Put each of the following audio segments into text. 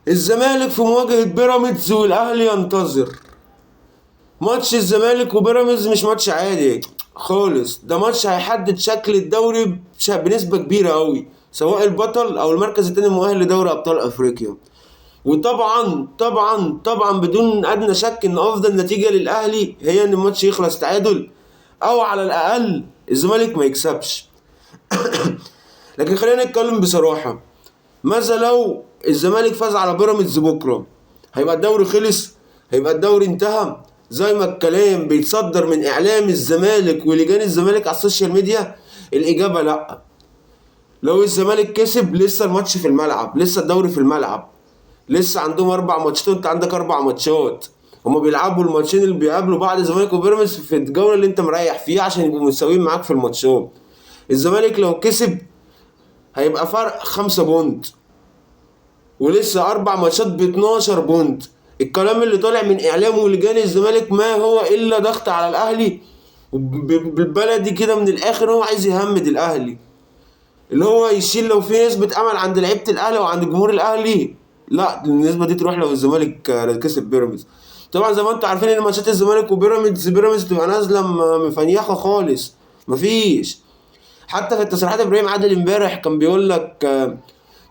الزمالك في مواجهة بيراميدز والاهلي ينتظر. ماتش الزمالك وبيراميدز مش ماتش عادي خالص، ده ماتش هيحدد شكل الدوري بنسبة كبيرة قوي، سواء البطل او المركز الثاني المؤهل لدوري ابطال افريقيا. وطبعا طبعا طبعا بدون ادنى شك ان افضل نتيجة للاهلي هي ان الماتش يخلص تعادل، او على الاقل الزمالك ما يكسبش. لكن خلينا نتكلم بصراحة، ماذا لو الزمالك فاز على بيراميدز بكرة؟ هيبقى الدوري خلص؟ هيبقى الدوري انتهى؟ زي ما الكلام بيتصدر من اعلام الزمالك ولجان الزمالك على ال social media؟ الاجابة لا. لو الزمالك كسب لسه الماتش في الملعب، لسه الدوري في الملعب، لسه عندهم 4 ماتشات وانت عندك 4 ماتشات. هما بيلعبوا الماتشين اللي بيقابلوا بعض الزمالك وبيراميدز في الجولة اللي انت مريح فيها عشان يبقوا متساويين معاك في الماتشات. الزمالك لو كسب هيبقى فرق 5 point، ولسه 4 ماتشات ب 12 point. الكلام اللي طالع من اعلام ولجان الزمالك ما هو الا ضغط على الاهلي، بالبلدي كده من الاخر هو عايز يهمد الاهلي، اللي هو يشيل لو في نسبة امل عند لعيبة الاهلي وعند جمهور الاهلي، لا النسبة دي تروح لو الزمالك كسب بيراميدز. طبعا زي ما انتم عارفين ان ماتشات الزمالك وبيراميدز، بيراميدز بتبقى نازلة مفنيخة خالص، مفيش. حتى في التصريحات ابراهيم عادل امبارح كان بيقول لك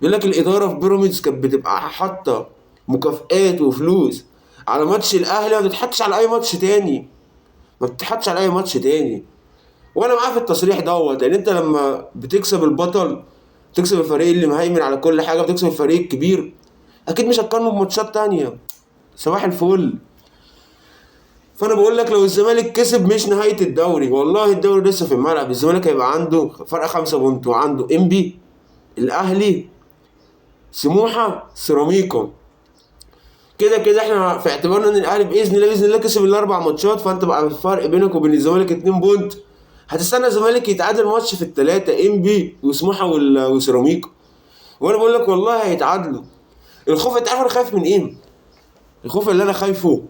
الادارة في بيراميدز كانت بتبقى حاطة مكافآت وفلوس على ماتش الاهلي، ما بتتحطش على اي ماتش تاني، ما بتتحطش على اي ماتش تاني. وانا معاه في التصريح دوت، لان انت لما بتكسب البطل، بتكسب الفريق اللي مهيمن على كل حاجة، بتكسب الفريق الكبير، اكيد مش هتقارنه بماتشات تانية. صباح الفل. فانا بقول لك لو الزمالك كسب مش نهاية الدوري، والله الدوري لسه في الملعب. الزمالك هيبقى عنده فرق 5 point، وعنده انبي، الاهلي، سموحه، سيراميكا. كده كده احنا في اعتبارنا ان الاهلي باذن الله باذن الله كسب ال4 ماتشات، فانت بقى الفرق بينك وبين الزمالك 2 point. هتستنى الزمالك يتعادل ماتش في الثلاثة، انبي وسموحه وسيراميكا، وانا بقول لك والله هيتعادلوا. الخوف، انت عارف انا خايف من ايه؟ الخوف اللي انا خايفة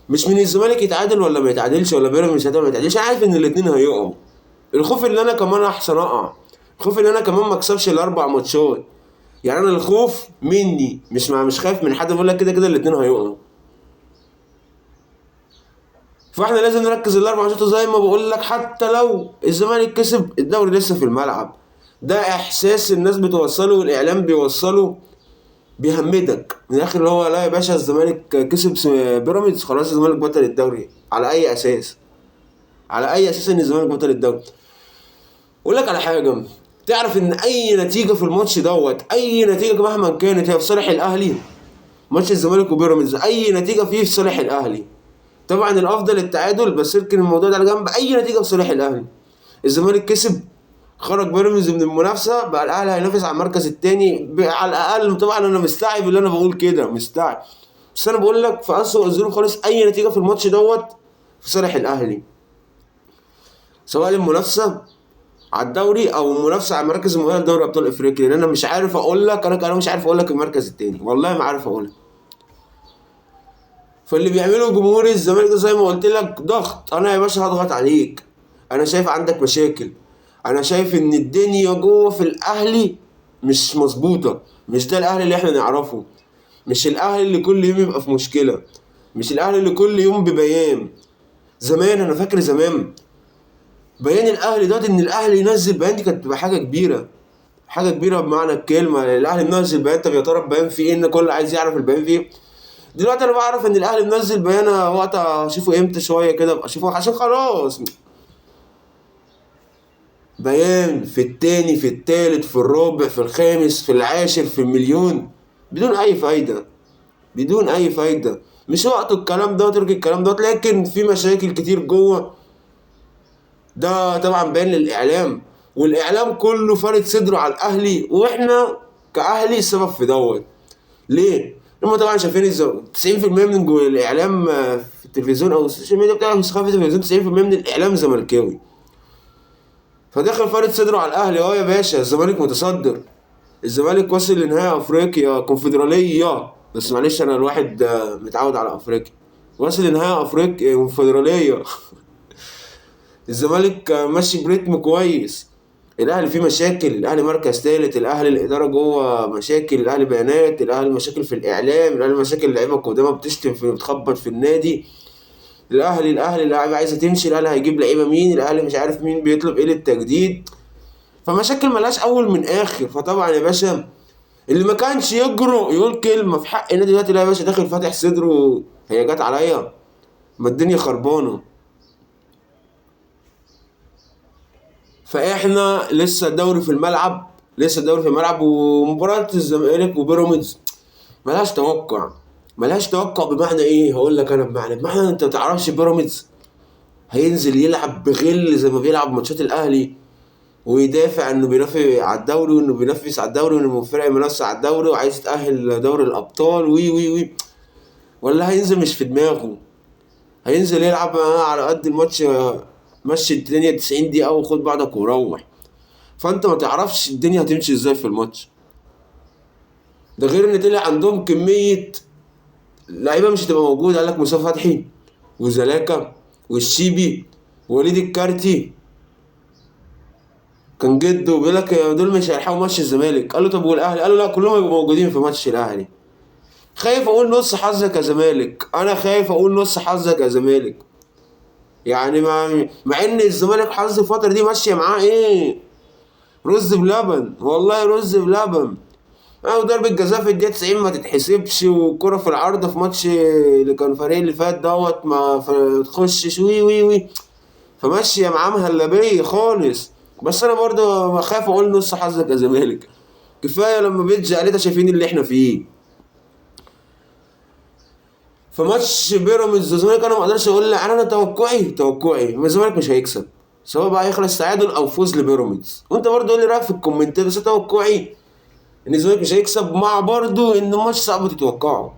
مش من الزمالك يتعادل ولا ما يتعادلش، ولا بيراميدز يتعادل ولا ما يتعادلش، انا عارف ان الاثنين هيقعوا. الخوف اللي انا كمان احسن اقع، الخوف اللي انا كمان ما اكسبش ال4 ماتشات. انا الخوف مني، مش خايف من حد، بقول لك كده كده الاثنين هيقعوا. فاحنا لازم نركز ال4 ماتشات زي ما بقول لك، حتى لو الزمالك كسب الدوري لسه في الملعب. ده احساس الناس بتوصله والاعلام بيوصله، بيهمدك من الاخر، اللي هو لا يا باشا الزمالك كسب بيراميدز خلاص الزمالك بطل الدوري. على اي اساس؟ على اي اساس ان الزمالك بطل الدوري؟ اقول لك على حاجة، تعرف ان اي نتيجة في الماتش دوت، اي نتيجة مهما كانت هي في صالح الاهلي. ماتش الزمالك وبيراميدز اي نتيجة فيه في صالح الاهلي. طبعا الافضل التعادل، بس اركن الموضوع ده على جنب، اي نتيجة في صالح الاهلي. الزمالك كسب، خرج بيراميدز من المنافسة، بقى الاهلي هينافس على المركز الثاني على الاقل. طبعا انا مستعجب اللي انا بقول كده، مستعجب، بس انا بقول لك في اسوء الظروف خالص اي نتيجة في الماتش دوت في صالح الاهلي، سواء المنافسة على الدوري او المنافسة على المراكز المؤهله لدوري ابطال افريقيا. لان انا مش عارف اقول لك، انا مش عارف اقول لك المركز الثاني، والله ما عارف اقول لك. فاللي بيعمله جمهور الزمالك ده زي ما قلت لك ضغط. انا يا باشا هضغط عليك، انا شايف عندك مشاكل، انا شايف ان الدنيا جوه في الاهلي مش مظبوطة، مش ده الاهلي اللي احنا نعرفه، مش الاهلي اللي كل يوم يبقى في مشكلة، مش الاهلي اللي كل يوم ببيان. زمان انا فاكر زمان بيان الاهلي دوت، ان الاهلي ينزل بيان دي كانت بتبقى حاجة كبيرة، حاجة كبيرة بمعنى الكلمة. الاهلي منزل بيان، طب يا ترى البيان فيه ايه؟ ان كل عايز يعرف البيان فيه ايه. دلوقتي انا بعرف ان الاهلي منزل بيان وقت اشوفه امتى، شوية كده ابقى اشوفه، عشان خلاص بيان في التاني في التالت في الرابع في الخامس في العاشر في المليون، بدون اي فايده، بدون اي فايده. مش وقت الكلام ده، وترك الكلام ده، لكن في مشاكل كتير جوه. ده طبعا بان للاعلام، والاعلام كله فارد صدره على الاهلي، واحنا كاهلي السبب في دوت. ليه؟ هم طبعا شايفين تسعين في المية من الاعلام في التلفزيون او ال social media بتاع في التلفزيون، 90% من الاعلام زملكاوي، فدخل فارد صدره على الاهلي. يا باشا الزمالك متصدر، الزمالك واصل لنهائي افريقيا كونفدراليه، بس معلش انا الواحد متعود على افريقيا، واصل لنهائي افريقيا كونفدراليه. الزمالك ماشي بريتم كويس، الاهلي فيه مشاكل، الاهلي مركز ثالث، الاهلي الادارة جوه مشاكل، الاهلي بيانات، الاهلي مشاكل في الاعلام، الاهلي مشاكل لعيبة قدامى بتشتم في بتخبط في النادي، الاهلي اللعيبة عايزه تمشي، الاهلي هيجيب لعيبة مين، الاهلي مش عارف مين بيطلب ايه للتجديد، فمشاكل ملهاش اول من اخر. فطبعا يا باشا اللي ما كانش يجرؤ يقول كلمة في حق النادي دلوقتي، لا يا باشا داخل فاتح صدره، هي جت عليا، ما الدنيا خربانة. فاحنا لسه الدوري في الملعب، لسه الدوري في الملعب، ومباراة الزمالك وبيراميدز ملهاش توقع، ملهاش توقع. بمعنى ايه؟ هقول لك انا بمعنى انت ما تعرفش بيراميدز هينزل يلعب بغل زي ما بيلعب ماتشات الاهلي، ويدافع انه بينافس على الدوري، وانه بينافس على الدوري، وانه فرق منافسه على الدوري وعايز يتاهل دوري الابطال وي وي وي، ولا هينزل مش في دماغه، هينزل يلعب على قد الماتش، مشي الدنيا 90 دقيقة وخد بعضك وروح. فانت ما تعرفش الدنيا هتمشي ازاي في الماتش ده، غير ان طلع عندهم كمية لعيبة مش هتبقى موجودة. قال لك مصطفى فتحي وزلاكا والشيبي ووليد الكارتي كان جده بيقول لك دول مش هيلحقوا ماتش الزمالك. قال له طب والاهلي؟ قال له لا كلهم هيبقوا موجودين في ماتش الاهلي. خايف اقول نص حظك يا زمالك، انا خايف اقول نص حظك يا زمالك، يعني مع ان الزمالك حظ الفترة دي ماشية معاه ايه، رز بلبن، والله رز بلبن. وضربة جزاء في الدقيقة 90 ما تتحسبش، والكرة في العارضة في ماتش اللي كان فريق اللي فات دوت ما تخشش وي وي وي، فماشية معاه مهلبية خالص. بس انا برضه خايف اقول نص حظك يا زمالك، كفاية لما بيتجي علينا شايفين اللي احنا فيه. فماتش بيراميدز والزمالك انا ما اقدرش اقول لا، انا توقعي الزمالك مش هيكسب، سواء بقى هيخلص تعادل او فوز لبيراميدز. وانت برضه قول لي رايك في الكومنتات، بس توقعي ان الزمالك مش هيكسب، مع برضه ان الماتش صعب تتوقعه.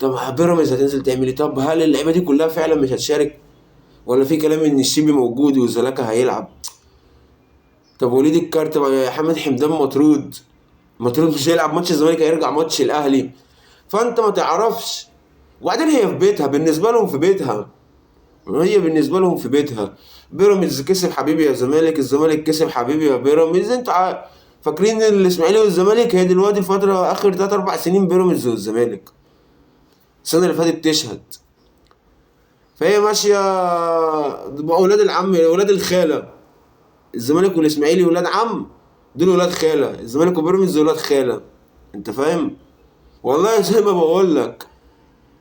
طب بيراميدز هتنزل تعمل ايه؟ طب هل اللعيبة دي كلها فعلا مش هتشارك، ولا في كلام ان الشيبي موجود وزلاكا هيلعب؟ طب وليد الكارت حمد حمدان مطرود مش هيلعب ماتش الزمالك، هيرجع ماتش الاهلي. فانت ما تعرفش. وبعدين هي في بيتها، بالنسبة لهم في بيتها، هي بالنسبة لهم في بيتها. بيراميدز كسب حبيبي يا زمالك، الزمالك كسب حبيبي يا بيراميدز. انت فاكرين الاسماعيلي والزمالك؟ هي دلوقتي الفترة اخر 3 4 سنين بيراميدز والزمالك، السنة اللي فاتت تشهد. فهي ماشية اولاد العم اولاد الخالة، الزمالك والاسماعيلي ولاد عم، دول ولاد خاله، الزمالك وبيراميدز ولاد خاله. انت فاهم؟ والله زي ما بقول لك،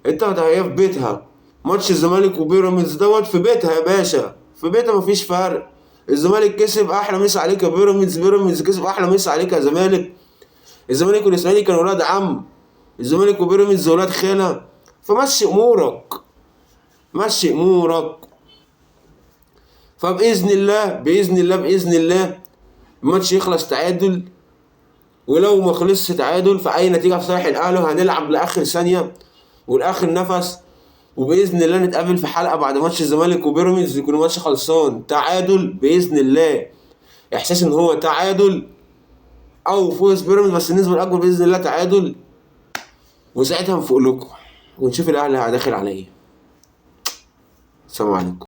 انت هي في بيتها. ماتش الزمالك وبيراميدز دوت في بيتها يا باشا، في بيتها مفيش فرق. الزمالك كسب احلى مسا عليك يا بيراميدز، بيراميدز كسب احلى مسا عليك يا زمالك. الزمالك والاسماعيلي كانوا ولاد عم، الزمالك وبيراميدز ولاد خاله. فمشي امورك، مشي امورك. فباذن الله باذن الله باذن الله الماتش يخلص تعادل، ولو ما خلصش تعادل فاي نتيجة في صالح الاهلي، وهنلعب لاخر ثانية ولاخر نفس. وباذن الله نتقابل في حلقة بعد ماتش الزمالك وبيراميدز يكون ماتش خلصان تعادل باذن الله. احساس ان هو تعادل او فوز بيراميدز، بس النسبة الاكبر باذن الله تعادل، وساعتها نفوق لكم ونشوف الاهلي داخل على ايه. السلام عليكم.